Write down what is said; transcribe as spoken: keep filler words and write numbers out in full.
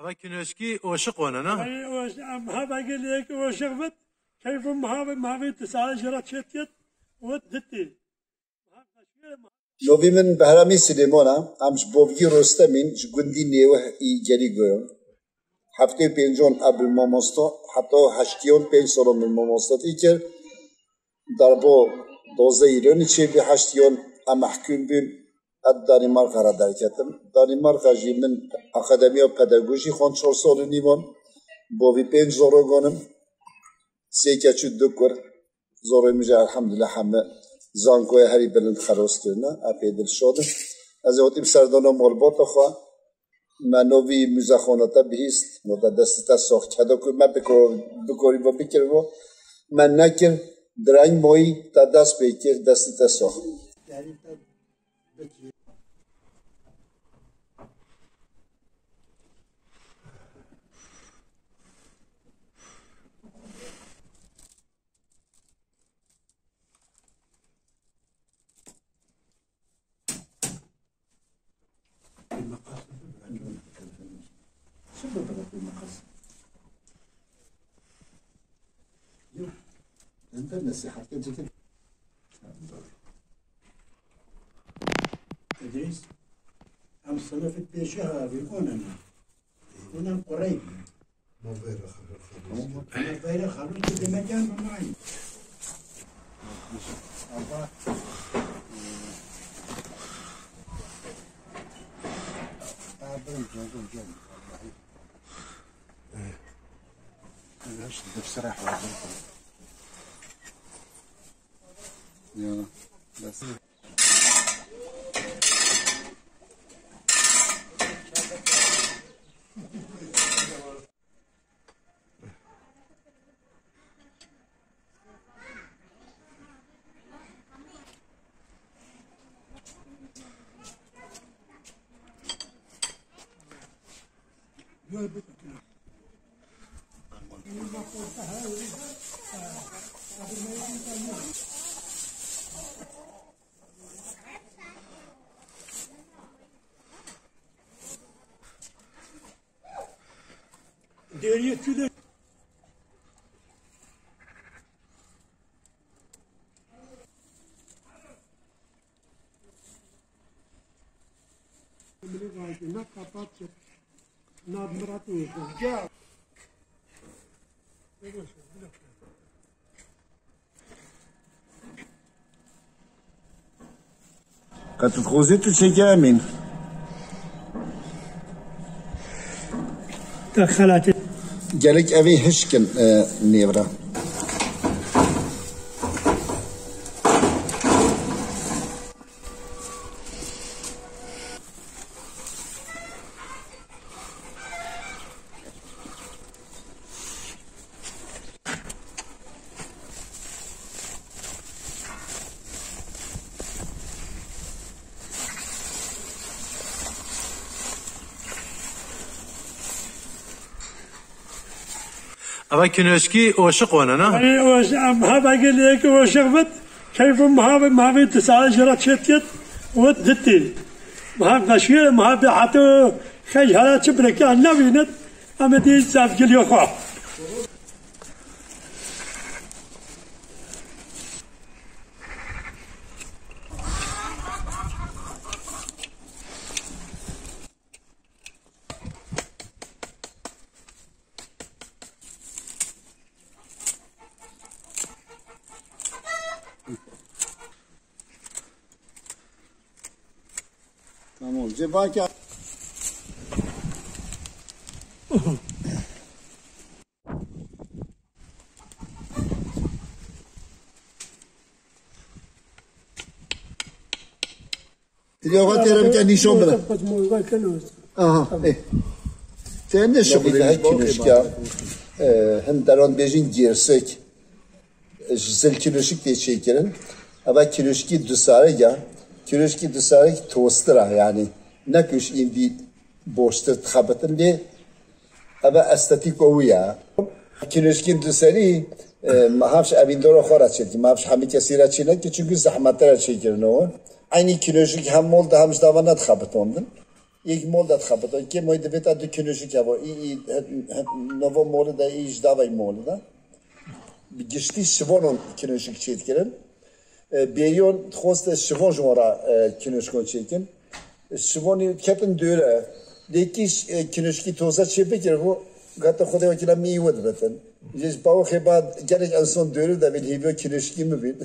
Eva kinoşkî oşiq wana, na? Ey, oş-, em hevegê lê yek oşiq bit, keyfim mihavê, mihavê tu saet jê re çêt yet, wet ditê. Novî min Behramî Silêmon e, em ji Bovgî Rostemîn, ji gundî Nêwih î Gelîgoyon. Heftê pêncan ev bi mamosta, heta heştiyan pênc sala min mamostatî kir. Darba dozdeh Îlonî çêbî, heştiyan em mehkûm bûn, ez Danîmarka re derketim. Danîmarka jî min akademiya pedagojî xwend çar sal û nîvan. Bavî pênc zarogan im. Sê keç û du kur. Zarê min jî elhamdulillah heme zankoya herî bilind xelas kirine. Ez pê dilşad im. Ez ê hatîm serdana malbata xwe. Me novî muzexana te bihîst, no te destê te sax. Keda ku me biko-, bikorî ve bikir ve, me nekir, direng mayî te dest pê kir, destê te sax. Çi bibire tu meqas? Yok. Em de nesihat edecek. Edrîs, em sinifit pêşî havî onena. Onen qurey bî. Ma veyra xelû xelû. Ma veyra xelû ki demek yan bi mayî. Allah. Abim canım canım. Allah'ım. Dipsira hazır. Ya, bes. Deriyê tune. Minî vayke, ne kapat çek. Nad Murat Oğuz. Gel. Qe tu dixwazî tu çêke Emîn? Te xelatê. Gelek evê hişk in, e, nêvra. Eva kinoşkî oşiq wana, na? Ey, oş-, em hevegê lê yek oşiq bit, keyfim mihavê, mihavê tu saet jê re çêt yet, wet ditê. Mihav veşiyê, mihav bê heto xej here çi bireke nabînit, em ê dî sevgiliyê xwe. Tamam, cevaka. Dilê xwe têre bike nîşan bide. Aha, ê. Te ne şixulî. Navê kîloşka, e, hin deran bêjin gêrsek, ji zil kîloşik tê çêkirin. Eva kîloşkî du serek e. Kîloşkî du serek tostir e, yani ne ku ji îndî boştir dixebitin lê Eve estetîko wî ye. Kîloşkîn du serî, e, me hevş evîndora xwe re çêdikî, me hevş hemî kesî re çê nekî, çunku zehmetir e çêkirino. Eynî kîloşik hem mol de hem ji dava nedixebitondin. yek mol de dixebitin. Kê moy divêta du kinoşik heva. Î, î, he, he, nova moli de, î ji davay moli de. Bi giştî şivonon kinoşik çêdikirin. E, Bêriyon dixwest şivon ji wan re, e, kinoşikon çêkin. Şivonî ketin dûre. Lêkî ş-, e, kinoşikî toze çê bikir bû. Gata Xwedê wekîla mî wê dibitin. Jê ji bawo xêba gelek enson dûre de bîn hêviyo kinoşikî min bîn.